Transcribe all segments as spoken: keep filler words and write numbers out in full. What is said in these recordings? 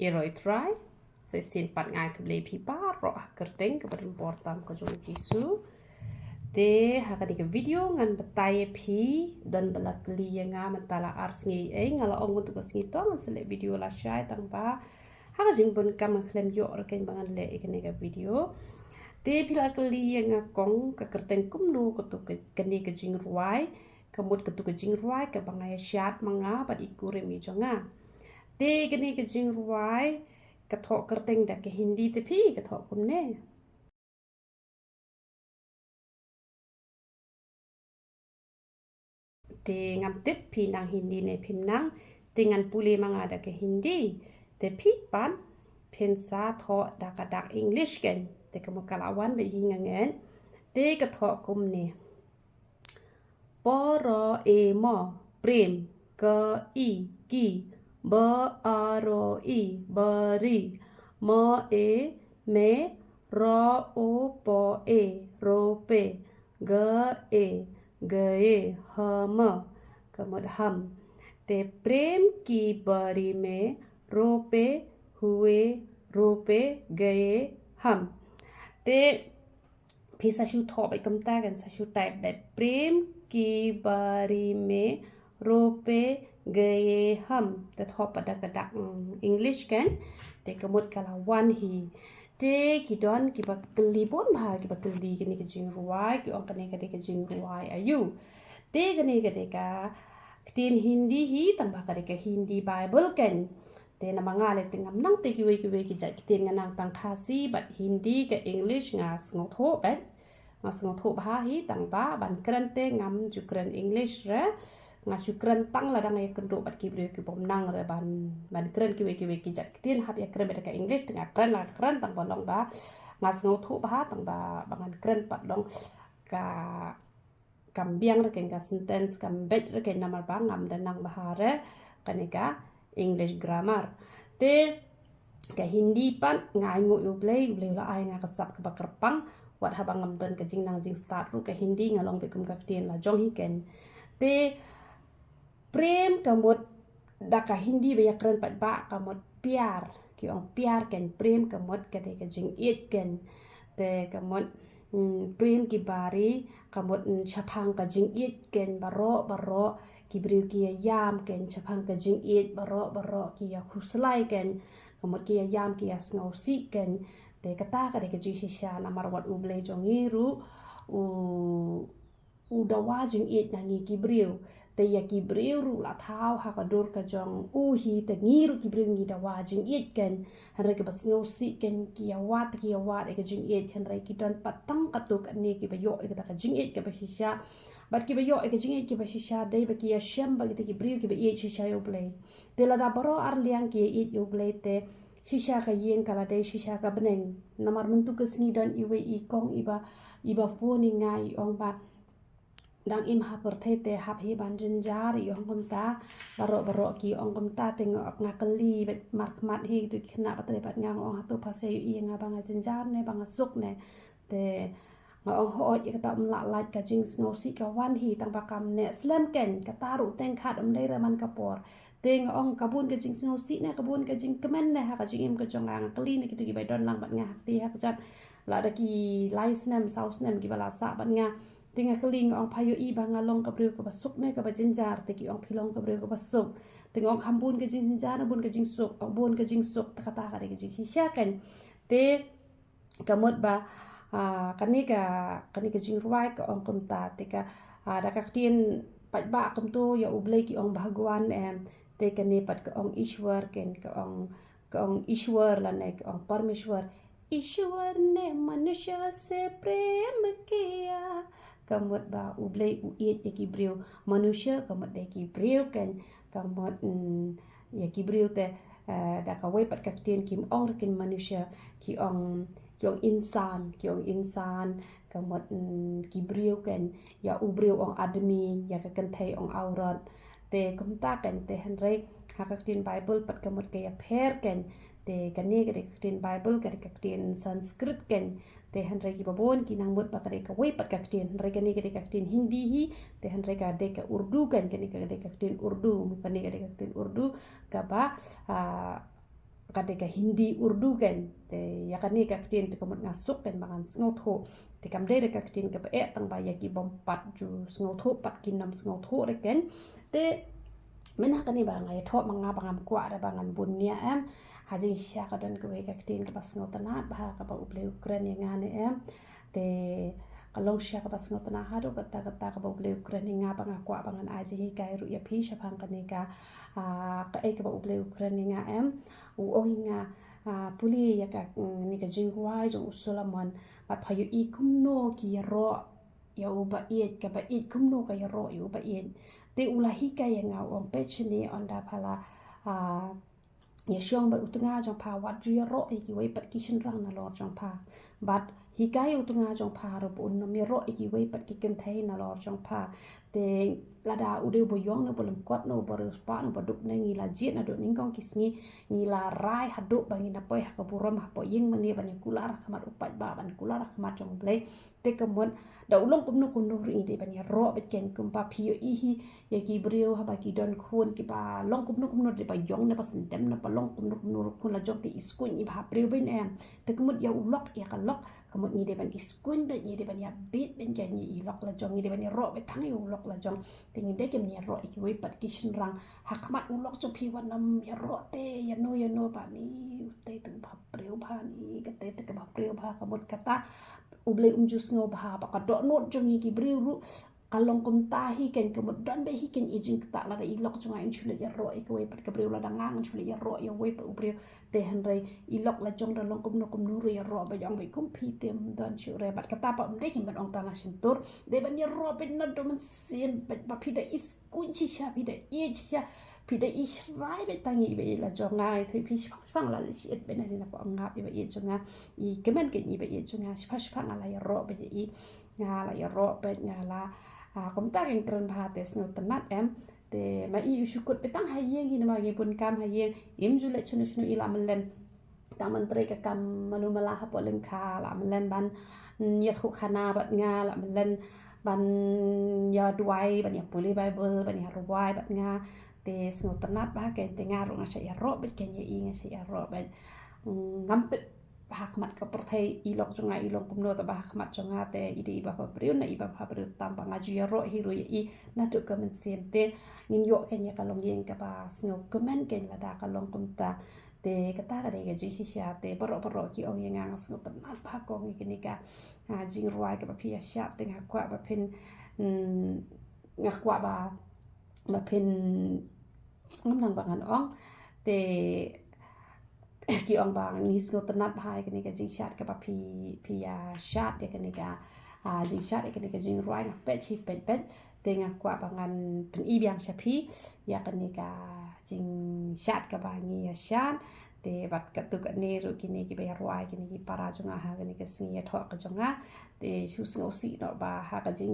Ïaroh Trai, sa shisien pat nga ai khublei phi baroh ha ka kyrteng kaba don bor tam ka jong u Jisu. Te ha kane ka video ngan batai ïa phi, don ba la kylli ïa nga mynta la ar sngi ei, nga la ong mynta ka sngi to ngan sa leh video lashai, tang ba ha ka jingbun kam ngan khlem ïoh ruh kein ba ngan leh ïa kane ka video. Te phi la kylli ïa nga kong ka kyrteng kumno katu ka, kane ka jingrwai, ka mut katu ka jingrwai kaba nga ïa shad ma nga bad i kurim i jong nga. Te kane ka jingrwai ka thoh kyrteng da ka Hindi, te phi ka thoh kumne. Te ngam tip phi nang Hindi ne phim nang, te ngan pule ma nga da ka Hindi. Te phi pat phin sa thoh da ka dak English kein. Te ka mut ka la wan bad hi nga ngeit. Te ka thoh kumne. P R E M, prem. K I, ki. B R O I, bari. M E, me. R O P E, rope. G E, gaye. H M, ka mut ham. Te prem ki bari mein rope hue, rope gaye ham. Te phi sa shu thoh bad kumta kein, sa shu type bad prem ki bari mein rope gaye ham. Te thoh pat da ka dak, mm, English kein. Te ka mut ka la wan hi. Te ki don kiba kylli bun bha, kiba kylli kane ka jingrwai, ki ong kane ka dei ka jingrwai aïu. Te kane ka dei ka ktien Hindi hi, tang ba ka dei ka Hindi Bible kein. Te namar nga leh te ngam nang te kiwei kiwei ki jait ktien, nga nang tang Khasi bad Hindi, ka English nga sngewthuh bad nga sngewthuh bha hi, tang ba ban kren te ngam ju kren English re, nga shu kren tang lada nga ïakynduh bad ki briew ki bym nang re ban, ban kren kiwei kiwei ki jait ktien, hap ïakren bad ka English te nga kren la kren, tang ba long ba nga sngewthuh bha, tang ba ba ngan kren pat long ka kam biang re kein, ka sentence kam beit re kein, namar ba ngam da nang bha re kane ka English grammar. Te ka Hindi pat nga ainguh ïa U Blei, U Blei u la ai nga ka sap kaba kyrpang, wat haba ngam don ka jingnang jingstad ruh ka Hindi nga long beit kum ka ktien la jong hi kein. Te prem ka mut da ka Hindi ba ïakren pat ba ka mut pyar, ki ong pyar kein, prem ka mut ka dei ka jingïeit kein. Te ka mut, mm, prem ki bari ka mut, mm, shaphang ka jingïeit kein, baroh baroh ki briew ki ïa ïam kein shaphang ka jingïeit, baroh baroh ki ïa khuslai kein, ka mut ki ïa ïam, ki ïa sngewsih kein. Te kata ka dei ka jingshisha, namar wat U Blei jong ngi ruh u u dawa jingïeit na ngi ki briew. Te ïa ki briew ruh la thaw ha ka dur ka jong u hi, te ngi ruh ki briew ngi dawa jingïeit kein. Hynrei kiba sngewsih kein ki ïa wad, ki ïa wad ïa ka jingïeit, hynrei ki don pat tang katto katne kiba ïoh ïa kata ka jingïeit kaba shisha. Bad kiba ïoh ïa ka jingïeit kaba shisha dei ba ki ïa shem ba kita ki briew kiba ïeit shisha ïa U Blei. Te lada baroh arliang ki ïa ïeit ïa U Blei te shisha ka ïing ka la dei shisha ka bneng. Namar mynta ka sngi don iwei i kong iba, iba phone ïa nga, i ong ba dang im ha pyrthei te hap hi ban jynjar, i ong kumta. Baroh baroh ki ong kumta, te nga, nga kylli bad markhmat hi tu ki khynnah ba trei bad nga, nga ong hato pha sa ïohi ïa nga ba nga jynjar ne ba nga suk ne. Te nga ong hooid, ïa kata ym lah lait, ka jingsngewsih ka wan hi, tang ba kam neh slem kein, kata ruh teng khat ym dei re man ka por. Te nga ong ka bun ka jingsngewsih ne ka bun ka jingkmen ne ha ka jingim ka jong nga, nga kylli na kito kiba don lang bad nga ha kti ha kjat, lada ki lai snem saw snem kiba la sah bad nga. Te nga kylli, nga ong pha ïohi ba nga long ka briew kaba suk ne kaba jynjar, te ki ong phi long ka briew kaba suk. Te nga ong kham bun ka jingjynjar, bun ka jingsuk, ong bun ka jingsuk, te kata ka dei ka jingshisha kein. Te ka mut ba, ah, kane ka, kane ka jingrwai ka ong kumta, te ka, ah, da ka ktien paidbah kumto ïa U Blei ki ong Bhagwan, em, te kane pat ka ong Ishwar kein, ka ong, ka ong Ishwar lane ka ong Parmeshwar. ईश्वर ने मनुष्य से प्रेम किया. Ka mut ba U Blei u ïeit ïa ki briew. Manusia ka mut dei ki briew kein, ka mut, mm, ïa ki briew te, eh, da kawei pat ka ktien kim ong re kein manusia, ki ong, ki ong insan, ki ong insan, ka mut, mm, ki briew kein, ïa u briew ong admi, ïa ka kynthei ong aurat. Te kumta kein, te hynrei ha ka ktien Bible pat ka mut ka ïapher kein. Te kane ka dei ka ktien Bible, ka dei ka ktien Sanskrit kein. Te hynrei kiba bun ki nang mut ba ka dei kawei pat ka ktien. Hynrei kane ka dei ka ktien Hindi hi, te hynrei ka dei ka Urdu kein, kane ka dei ka ktien Urdu, kane ka dei ka ktien Urdu, kaba, ah, ka dei ka Hindi Urdu kan. Te ïa kane ka ktien te ka mut nga suk kan ba ngan sngewthuh. Te kam dei re ka ktien kaba eh tang ba ïa ki bym pat ju sngewthuh pat kin ym sngewthuh re kan. Te mynta kane ba nga ïathuh ma nga ba ngam kwah re ba ngan bun nia em. Ha jingshisha ka don kawei ka ktien kaba sngewtynnat bha kaba U Blei u kren ïa nga ne em. Te ka long shisha kaba sngewtynnat haduh katta katta kaba U Blei u kren ïa nga ba nga kwah ba ngan ai jinghikai ruh ïa phi shaphang kane ka, ah, kaei kaba U Blei u kren ïa nga em. U ong ïa nga, ah, pule ïa ka, mm, ne ka jingrwai jong u Solomon, bad pha ïohi kumno ki ïaroh ïa u ba ïeit, kaba ïeit kumno ka ïaroh ïa u ba ïeit. Te u la hikai ïa nga, u ong peit shane ynda pha la, ah, ïa shong bad u tnga jong pha, wat ju ïaroh ïa kiwei pat ki shynrang nalor jong pha. Bad hikai u tnga jong pha ruh ba un ym ïaroh ïa kiwei pat ki kynthei nalor jong pha. Te lada u dei uba ïong ne uba lyngkot ne uba riewspah ne uba duk ne, ngi la jied naduh nyngkong ki sngi, ngi la rai haduh ba ngin da poi ha ka burom hapoh ïing mane ban ïa kular ha khmat u paidbah, ban kular ha khmat jong U Blei. Te ka mut da u long kumno kumno ruh ngi dei ban ïaroh beit kan, kumba phi ïohi hi ïa ki briew haba ki don khun kiba long kumno kumno, dei ba ïong ne ba syndem ne ba long kumno kumno ruh, khun la jong te i skuiñ i bhabriew beit em. Te ka mut ïa u lok ïa ka lok ka mut ngi dei ban iskuiñ beit, ngi dei ban ïabit beit ïa ngi i lok la jong, ngi dei ban ïaroh beit tang ïa u lok la jong. Te ngi dei kim ïaroh ïa kiwei pat ki shynrang ha khmat u lok jong phi, wat nym ïaroh te ïano ïano ba ni u te te u bhabriew bha, ni ka te te ka bhabriew bha. Ka mut kata U Blei um ju sngew bha ba ka dohnud jong ngi ki briew ruh ka long kumta hi kan. Ka mut don beit hi kan i jingktah, lada i lok jong nga in shu leit ïaroh ïa kawei pat ka briew, lada nga ngan shu leit ïaroh ïa uwei pat u briew. Te hynrei i lok la jong da long kumno kumno ruh ïaroh beit, ong beit kum phi te ym don shuh re. Bad kata pat ym dei kim ban ong tang ha shyntur, dei ban ïaroh beit naduh mynsiem beit ba phi da iskuiñ shisha, phi da ïeit shisha, phi da ishrai beit tang ïa i ba ïeit la jong nga. Te phi shipang shipang la leit shi-ïeit beit na ni na pha ong nga i ba ïeit jong nga, i kmen kan i ba ïeit jong nga, shipang shipang nga la ïaroh beit ïa i, nga la ïaroh beit, nga la, ah, kumta kan kren bha te sngewtynnat em. Te ma i u shu kut beit tang ha ïing hi, namar ngi bun kam ha ïing, im ju leit shano shano, i la mlien tang ban trei ka kam malu mala hapoh lyngkha, la mlien ban, mm, ïathuh khana bad nga, la mlien ban ïa duwai, ban ïa pule Baibl, ban ïa rwai bad nga. Te sngewtynnat bha kan, te nga ruh nga shait ïaroh beit kan ïa i, nga shait ïaroh beit. Mm, ngam tip ha khmat ka pyrthei i lok jong nga i long kumno, tangba ha khmat jong nga te i dei i bapha briew na i bapha briew tam ba nga ju ïaroh hi ruh ïa i naduh ka mynsiem. Te ngin ïoh kan ïa ka longïing kaba sngewkmen kan lada ka long kumta. Te kata ka dei ka jingshisha. Te baroh baroh ki ong ïa nga, nga sngewtynnat bha kong ïa kane ka, ah, jingrwai kaba phi ïa shad. Te nga kwah ba phin, mm, nga kwah ba, ba phin, ngam nang ba ngan ong. Te ki ong ba ngi sngewtynnat bha ïa kane ka jingshad kaba phi, phi ïa shad ïa kane ka, ah, jingshad ïa kane ka jingrwai, nga peit shi peit peit. Te nga kwah ba ngan pyni biang sha phi ïa kane ka jingshad kaba ngi ïa shad. Te bad katto katne ruh kine kiba ïa rwai, kine ki para jong nga ha kane ka sngi ïathoh ka jong nga, te shu sngewsih noh ba ha ka jing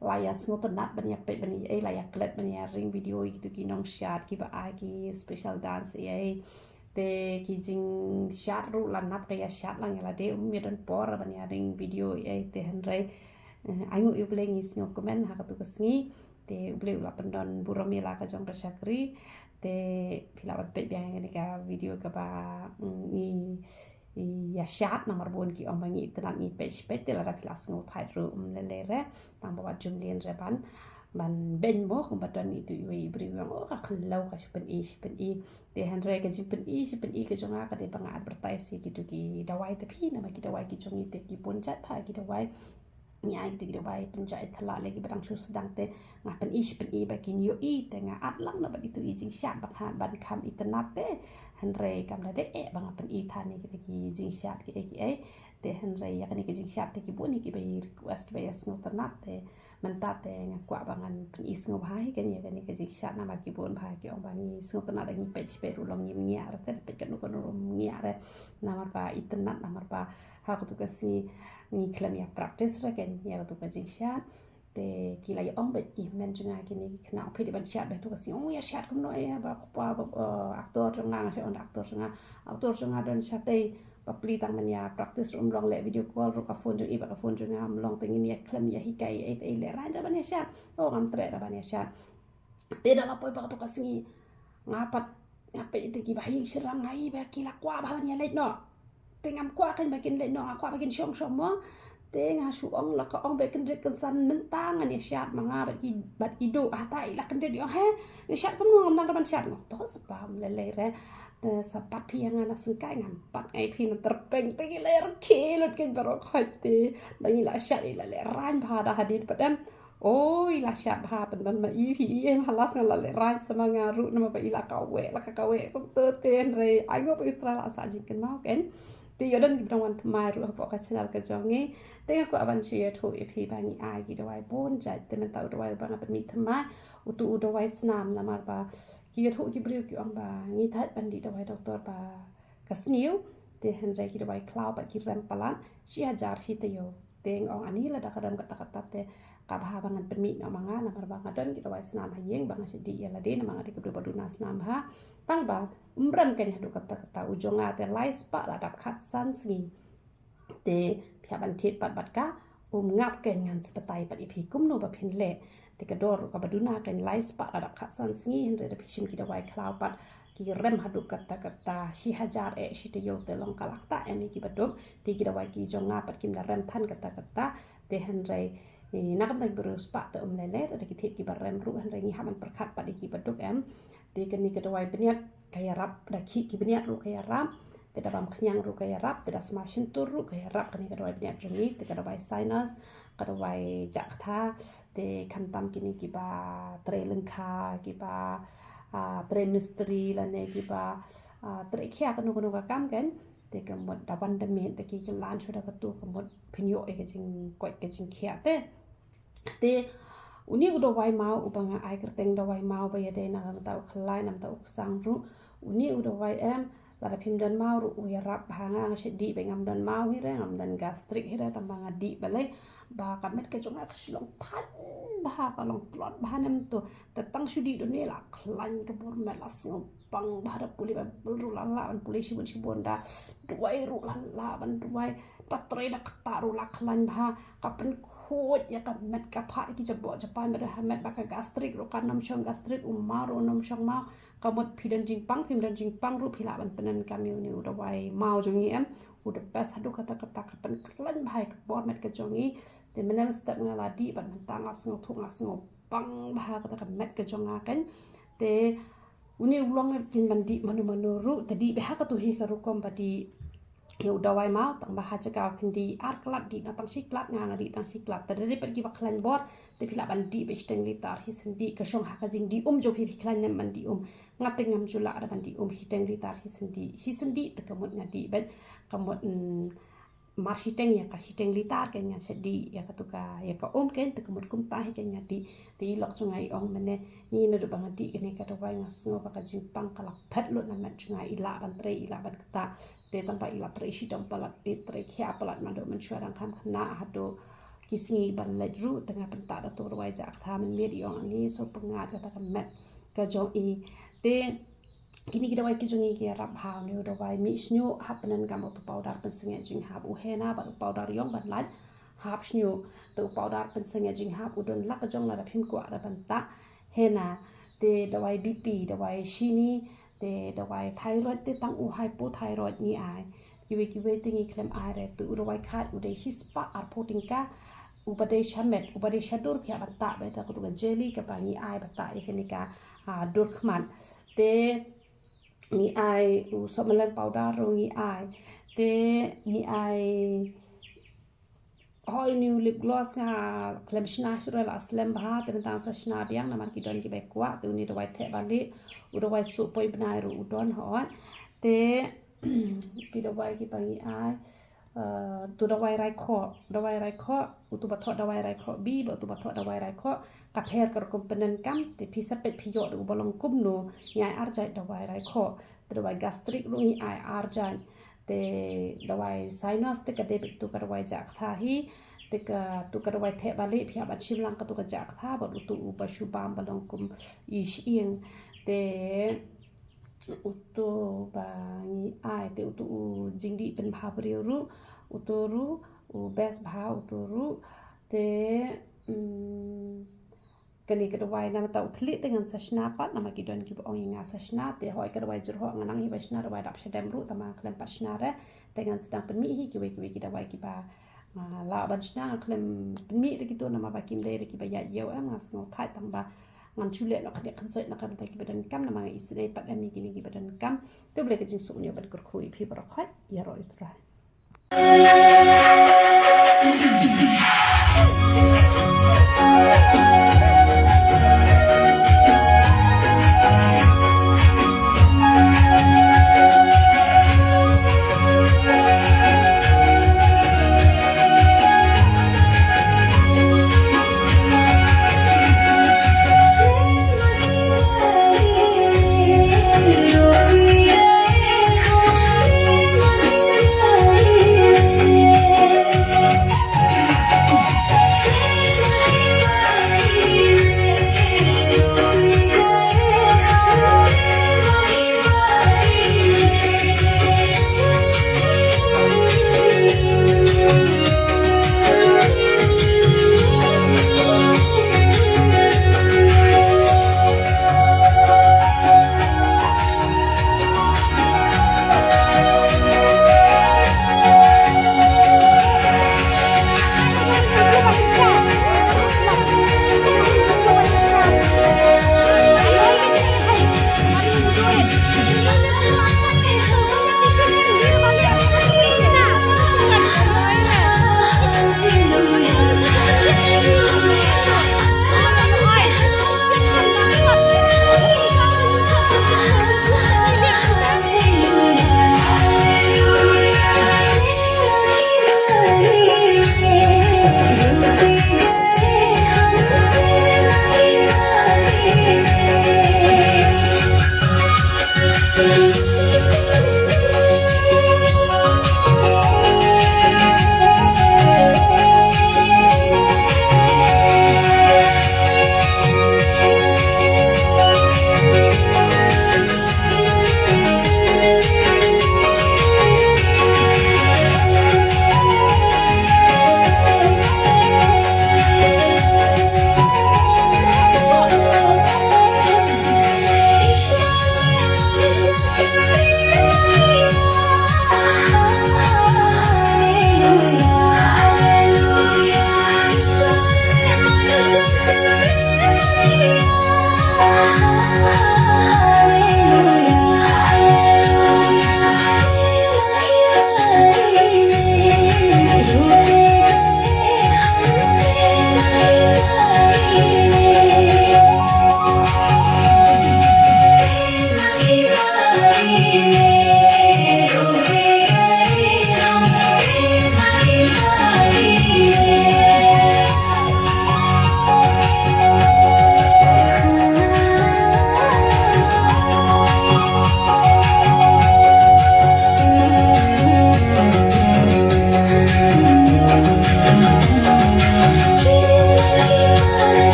la ïa sngewtynnat ban ïa peit ban ïa, eh, la ïa klet ban ïa ring video ïa kito ki nongshad kiba ai ki special dance ïa, eh. Te ki jingshad ruh la nap ka ïa shad lang ïa lade, um ïa don por ban ïa ring video ïa, eh. Te hynrei, eh, ai nguh ïa U Blei ngi sngewkmen ha kato ka sngi. Te U Blei u la pyndon burom ïa la ka jong ka shakri. Te phi lah ban peit biang ïa kane ka video kaba, mm, ngi ïa shad, namar bun ki ong ba ngi itynnat ngi peit shi peit. Te lada phi la sngewthuh ruh, mm, lei lei re, tang ba wat ju mlien re ban, ban beiñ mo, kumba don itu iwei i briew i ong, oh, ka khyndew, ka shu pyni shi pyni. Te hynrei ka jingpyni shi pyni ka jong nga ka dei ba nga advertise ïa kito ki dawai, te phi, namar ki dawai ki jong ngi te ki bun jait bha ki dawai. Ngi ai kito ki dawai pynjah ïa thala lei kiba dang shu sdang, te nga pyni shi pyni ba kin ïohi. Te nga at lang na bad itu i jingshad ba kham, ban kham itynnat. Te hynrei kam da dei eh ba nga pyni than ïa kita ki jingshad kiei kiei. Te hynrei ïa kane ka jingshad te ki bun hi kiba ïa request, kiba ïa sngewtynnat. Te mynta te nga kwah ba ngan pyni sngewbha hi kane, ïa kane ka jingshad, namar ki bun bha ki ong ba ngi sngewtynnat, da ngi peit shi peit ruh long ngim ngiah re, te da peit kano kano ruh ngim ngiah re. Namar ba itynnat, namar ba ha kato ka sngi ngi khlem ïa practice re kan ïa kato ka jingshad. Te ki la ïa ong beit, i hynmen jong nga, kine ki khynnah, phi dei ban shad beit ha kato ka sngi. Oh, ïa shad kumno, eh, ba kpa, ba, eh, actor jong nga, nga shait ong da actor jong nga. Actor jong nga don shatei, bapli tang ban ïa practice ruh um long, leh video call ruh ka phone jong i bad ka phone jong nga um long, te ngin ïa khlem ïa hikai ei ei, lehrain da ban ïa shad. Oh, ngam treh da ban ïa shad. Te da la poi bad kato ka sngi nga pat nga peit ïa ki ba ha ïing shynrang, nga i ba ki la kwah bha ban ïa leit noh. Te ngam kwah kein ba kin leit noh, nga kwah ba kin shong shong mo. Te nga shu ong la ka ong ba kin rit kin san mynta ngan ïa shad ma nga bad ki, bad i Duh. Hata i la kyndit i ong, he, ngan shad kumno, ngam nang da ban shad. Nga ong to sa pam lei lei re. Te sa bat phi ïa nga na syngkai, ngam bat ngai phi na tyrpeng. Te ki lei rkhie lut kein baroh khoit te. Dang i la shad i la lehraiñ bha da hadien pat em. O, i la shad bha pynban ma i, phi i em, ha last nga la lehraiñ sa ma nga ruh namar ba i la kaweh, la ka kaweh kumto te, hynrei ai nguh ba U Trai la sah jingkynmaw kein. Te ïoh don kiba dang wan thymmai ruh hapoh ka channel ka jong ngi. Te nga kwah ban shu ïathuh ïa phi ba ngi ai ki dawai bun jait. Te mynta u dawai ba nga pynmih thymmai, utu u dawai snam, namar ba ki ïathuh ki briew ki ong ba ngi thait ban dih dawai doktor ba ka sniew. Te hynrei ki dawai khlaw pat ki rem palat shi hajar shi taïew. Te nga ong ani lada ka rem katta katta te ka bha ba ngan pynmih noh ma nga, namar ba nga don ki dawai snam ha ïing ba nga shu dih ïa lade, namar nga dei ka briew ba duna snam bha. Tang ba um rem kein haduh katta katta. U jong nga te lai spah la dap khatsan sngi. Te phi hap ban thied pat bad ka, um ngap kein, ngan sa batai pat ïa phi kumno ba phin leh. Te ka dor ruh kaba duna kein, lai spah la dap khatsan sngi, hynrei da phi shim ki dawai khlaw pat ki rem haduh katta katta, shi hajar eh shi taïew. Te long ka lak ta em ïa kiba duk. Te ki dawai ki jong nga pat kim da rem than katta katta. Te hynrei, eh, na ka bynta ki briew spah te um lei lei, da ki thied kiba rem ruh, hynrei ngi hap ban pyrkhat pat ïa kiba duk em. Te kane ka dawai bniat ka ïarap, da khih ki bniat ruh ka ïarap, te da bam khñiang ruh ka ïarap, te da sma shyntur ruh ka ïarap, kane ka dawai bniat jong ngi. Te ka dawai sinus, ka dawai jah ktha, te khamtam kine kiba trei lyngkha, kiba, ah, trei mistri lane kiba, ah, trei khia kano kano ka kam kein. Te ka mut da wan da miet da ki kylla shuh da katu, ka mut phin ïoh ïa ka jingkoit ka jingkhiah te. Te une u dawai maw uba nga ai kyrteng dawai maw ba ïadei na ka bynta u khlaiñ, na ka bynta u ksang ruh. Une u dawai em, lada phim don maw ruh u ïarap bha. Nga nga shu dih ba ngam don maw hi re, ngam don gastric hi re, tang ba nga dih balei ba ka met ka jong nga ka shu long than bha, ka long tlot bha ne em to. Te tang shu dih da une la khlaiñ ka bor met, la sngewbang bha, da pule Baibl ruh la lah ban pule shibun shibun, da duwai ruh la lah ban duwai, da trei da ktah ruh la khlaiñ bha. Ka pynkhuid ïa ka met, ka phah ïa ki jaboh japaiñ, ba da ha met ba ka gastric ruh kan ym shong gastric, u maw ruh un ym shong maw. Ka mut phi don jingpang, phim don jingpang ruh phi lah ban pyndonkam ïa une u dawai maw jong ngi em. U the best haduh katta katta, ka pynkhlaiñ bha ïa ka bor met ka jong ngi. Te mynne mynstep nga la dih bad mynta nga sngewthuh, nga sngewbang bha kata ka met ka jong nga kein. Te une u long kin ban dih mano mano ruh, te dih bha katu hi ka rukom ba dih ïa u dawai maw, tang ba ha jaka phin dih ar klat, dih na tang shi klat, nga nga dih tang shi klat. Te da dei pat kiba khlaiñ bor te phi lah ban dih ba shiteng litar shi sendih, ka shong ha ka jingdih um jong phi, phi khlaiñ ne em ban dih um. Nga te ngam ju lah da ban dih um shiteng litar shi sendih, shi sendih te ka mut nga dih beit, ka mut, mm, mar shiteng ïa ka shiteng litar kein nga shu dih ïa katu ka, ïa ka um kein, te ka mut kumta hi kein nga dih. Te i lok jong nga i ong mynne, ngi naduh ba nga dih kane ka dawai nga sngew ba ka jingpang ka la phet lut na met jong nga, i lah ban trei, i lah ban ktah. Te tang ba i la trei shidong palat, i trei khia palat naduh mynshuwa, dang kham khynnah haduh ki sngi ban leit ruh. Te nga pynthah da tu dawai jah ktha mynmiet, i ong ani sngewpyngngad kata ka met ka jong i. Te kine ki dawai ki jong ngi ki ïarap bha. Une u dawai mih shñiuh, hap pyndonkam utu u powder pynsangeh jinghap, u henna bad u powder ïong ban lait hap shñiuh. Te u powder pynsangeh jinghap u don la ka jong, lada phim kwah da ban thah henna. Te dawai B P, dawai shini, te dawai thyroid, te tang u hypothyroid ngi ai. Kiwei kiwei te ngi khlem ai re. Te u dawai khait u dei shispah arphew tyngka, uba dei shamet, uba dei shadur phi hap ban thah beit, te katu ka jelly kaba ngi ai ba thah ïa kane ka, ah, dur khmat. Te ngi ai u sohmynleng powder ruh ngi ai. Te ngi ai, hooid, une u lip gloss nga khlem shna shuh re, la slem bha, te mynta nga sa shna biang namar ki don kiba kwah. Te une u dawai theh balieh, u dawai suh poi bnai ruh u don, hooid. Te ki dawai kiba ngi ai, eh, utu dawai raikhoh, dawai raikhoh, utu ba thoh dawai raikhoh B bad utu ba thoh dawai raikhoh, ka pher ka rukom pyndonkam. Te phi sa peit phi ïoh da uba long kumno. Ngi ai ar jait dawai raikhoh. Te dawai gastric ruh ngi ai ar jait. Te dawai sinus te ka dei beit tu ka dawai jah ktha hi. Te katu ka dawai theh balieh phi hap ban shim lang katu ka jah ktha bad utu uba shu bam ba long kum i shyieng. Te utu ba ngi ai, te utu u jingdih pynbha briew ruh, utu ruh u best bha, utu ruh. Te, mm, kane ka dawai namar ta u thylliej te ngan sa shna pat, namar ki don kiba ong ïa nga sa shna, te hooid ka dawai jyrhoh nga nang hi ba shna dawai dap shadem ruh, tangba nga khlem pat shna re, te ngan sdang pynmih hi kiwei kiwei ki dawai kiba nga lah ban shna, nga khlem pynmih re kito namar ba kim dei re kiba ïaid ïew em, nga sngew thait tangba ngan shu leh noh khyndiat khynsoit na ka bynta kiba donkam, namar nga isynei pat em ïa kine kiba donkam. Te U Blei ka jingsuk un ïoh ban kyrkhu ïa phi baroh khoit, ïaroh ïa U Trai.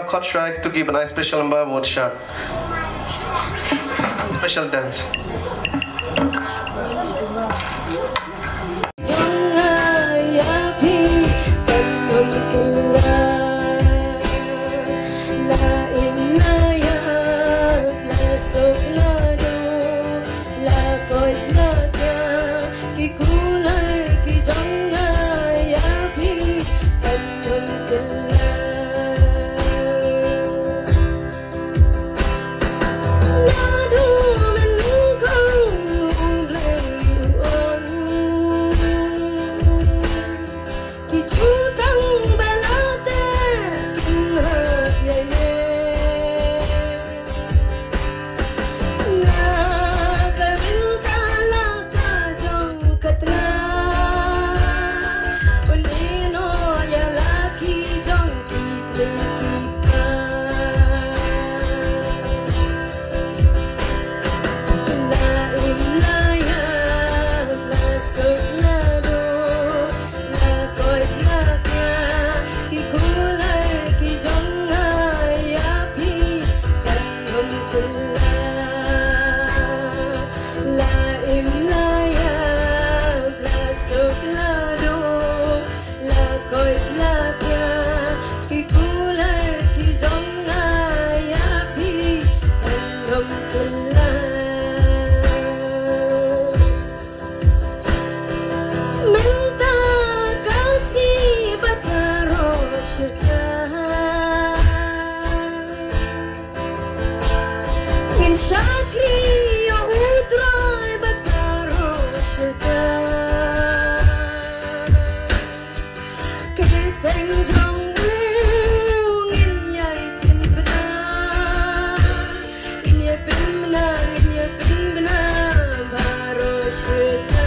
Hot track to give a nice special number about shot. Special dance. Mynta ka sngi bad baroh shirta ngin shakri ïa U Trai bad baroh shirta. Kyrteng jong u ngin ïai pynbna, ngin ïai pynbna, ngin ïai pynbna baroh shirta.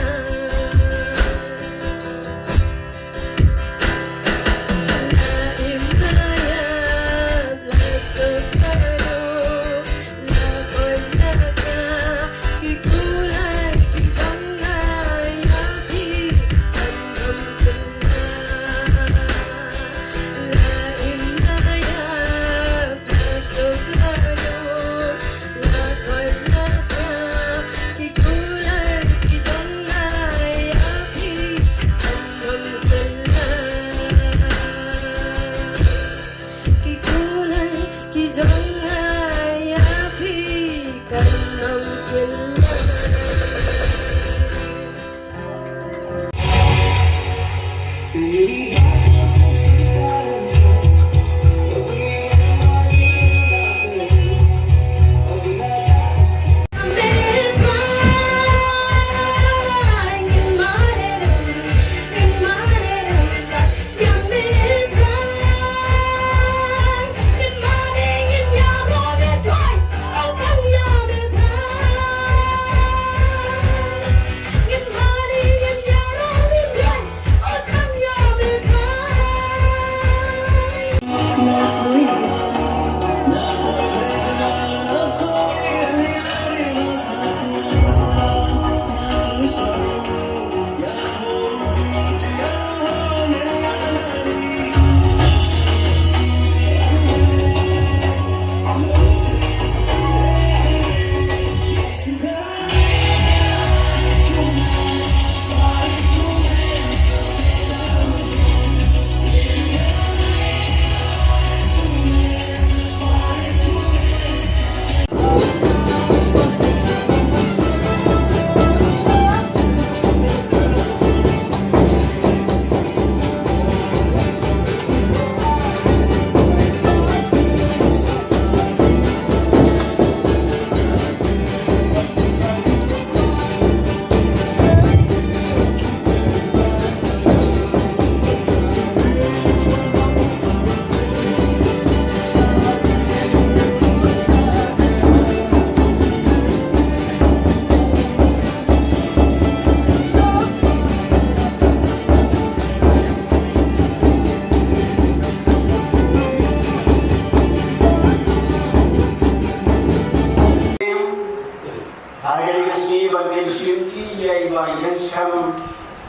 Ha kane ka sngi ban pynsngewthuh ïa i Bah Ïaskhem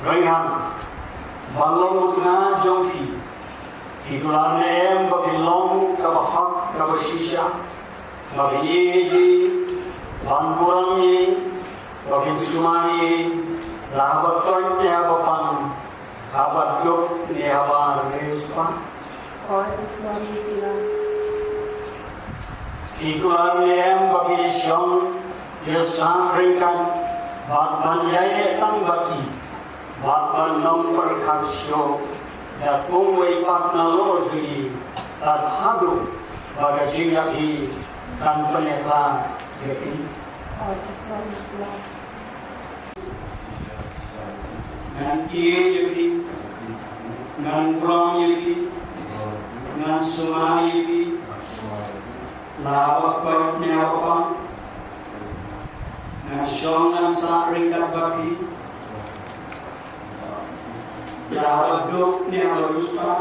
Ryngham ban long u tnga jong phi. Ki kular ne em ba kin long kaba hok kaba shisha, ba kin ïeit ïa i, ban burom ïa i, ba kin sumar ïa i, la haba koit ne haba pang, haba duk ne haba riewspah? Oi, Ismail, ki kular. Ki kular ne em ba kin ïashong ïasah ryngkat bad ban ïaineh tang bad i, bad ban long pyrkhat shuh da kumwei pat nalor jong i, tad haduh ba ka jingïap hi kan pynïakhlad ïa i? Oi, Ismail, ki kular. Ngan ïeit ïa phi, ngan burom ïa phi, ngan sumar ïa phi, la haba koit ne haba pang, ngan shong ngan sah ryngkat bad phi, la haba duk ne haba riewspah.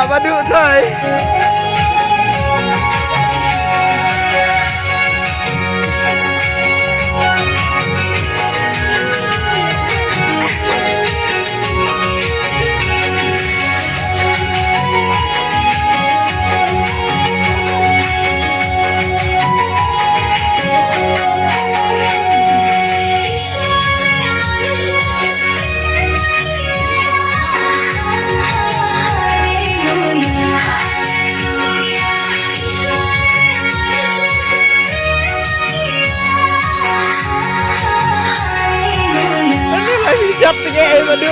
Padu thoi. Ani lah siap tengah air madu.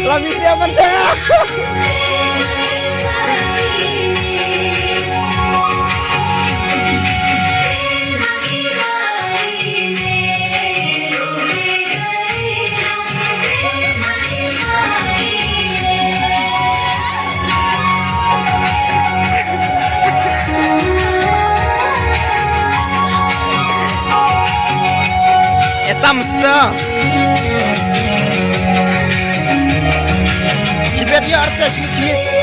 Lah mesti aman saya. Etam sta. Chibet ya arta chibet.